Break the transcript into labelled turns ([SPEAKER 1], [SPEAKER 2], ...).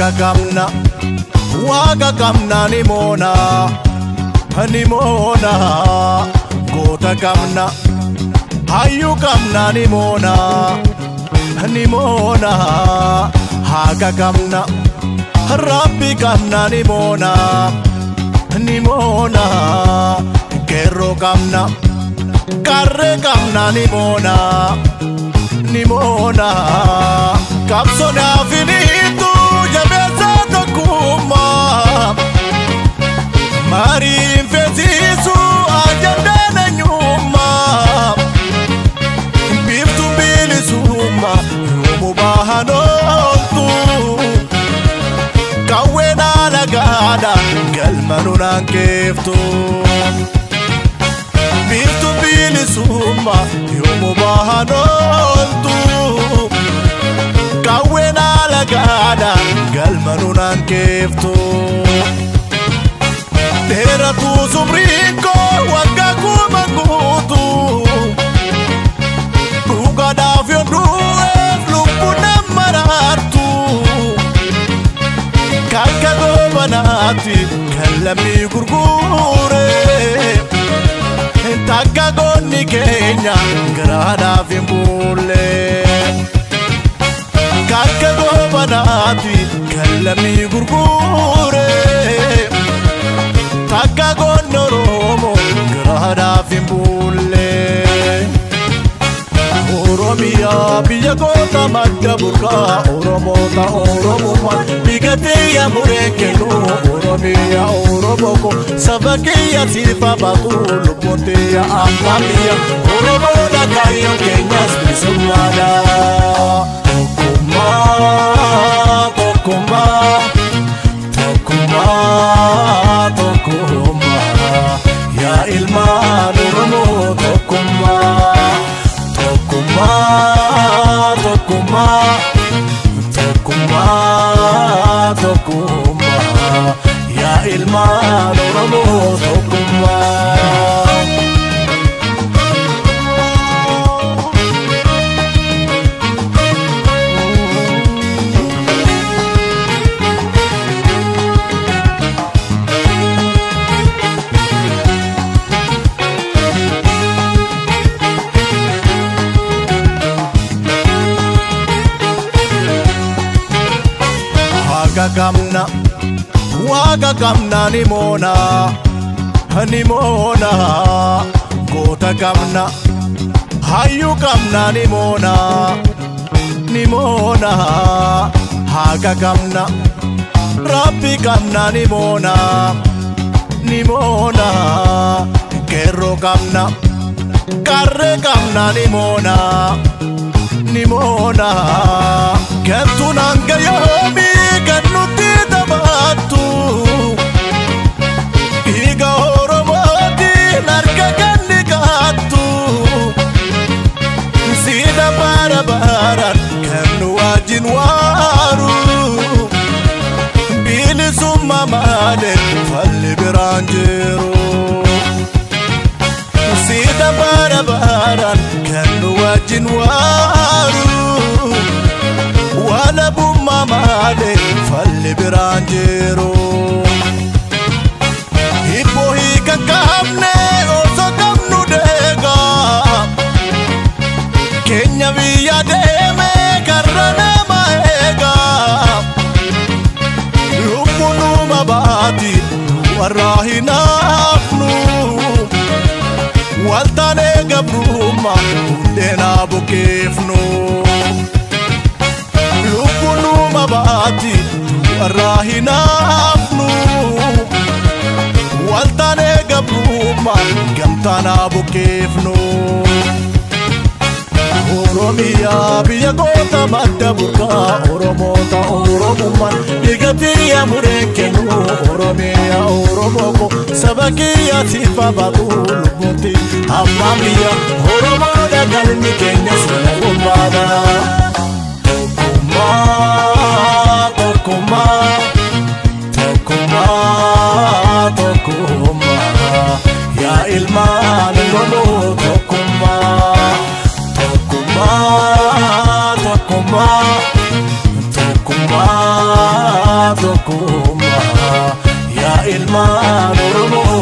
[SPEAKER 1] Waaqa qabna, waaqa qabna ni moona, ni moona. Goota qabna, hayyuu qabna ni moona, ni moona. Haqa qabna, Rabbi qabna ni moona, ni moona. Qeerroo qabna, qarree qabna ni moona, ni moona. Qabsoonaaf hiniitu jabeessa tokkummaa, mariin feesisu ajandaan eenyummaa. Biiftuun bilisummaa yoomuu bahan ooltu, qawween alagaadha galma nunaan keeftu. Biiftuun bilisummaa yoomuu bahan ooltu, qawween alagaadha galma nunaan keeftu. Dheeratu sumriin koo waggaa 10,000 guutuu, dhugaadhaaf yoon du'eef lubbuun nama raartu. Kakka goobanaatti kan lammii gurgure, takka goonni keenya garaadhaaf hin bulle. Kakka goobanaatti kan lammii gurgure, takka goonni Oromoo garaadhaaf hin bulle. Oromiyaa biyya goota madda burqaa, Oromoota Oromummaa biqiltiyya mureen kennu. Oromiyaa Oromoo ko saba kiyya siifa baatu, lubbuun tiyya abbaan biyya Oromoodha, kaayyoon keenyas bilisummaadha. Tokkummaa, tokkummaa, tokkummaa, tokkummaa, yaa ilmaan Oromoo tokkummaa. Tokkummaa, tokkummaa, tokkummaa, tokkummaa, yaa ilmaan Oromoo tokkummaa. Waaqa qabna, waaqa qabna ni moona, ni moona. Goota qabna, hayyuu qabna ni moona, ni moona. Haqa qabna, Rabbi qabna ni moona, ni moona. Qeerroo qabna, qarree qabna ni moona, ni moona. Gantuun hanga yoomii kan nutti taphattu, dhiiga Oromootiin harka kan dhiqattu. Siida bara baraan kan nu wajjin waaru, bilisummaa malee falli biraan jiru. Siida bara baraan kan nu wajjin waaru, walabummaa malee falli biraan jiru. Hibboo hiika qabne osoo qabnu deegaa, keenya biyya deeme karra nama eegaa. Lubbuun numa baati warra hin hafnu, waltaanee gabrummaa hundeenaa buqqifnu. Lubbuun numa baati warra hin hafnu, waltaanee gabrummaa gamtaanaa buqqifnu. Oromiyaa biyya goota madda burqaa, Oromoota Oromummaan dhiigatiyya mureen kennu. Oromiyaa Oromoo ko saba kiyya siifa baatu, lubbuutti abbaan biyya Oromoodha, galmi keenyas walabummaadha. Tokkummaa, tokkummaa, tokkummaa, tokkummaa, yaa ilmaan Oromoo tokkummaa. Tokkummaa, tokkummaa, tokkummaa. Tokkummaa yaa ilmaan Oromoo.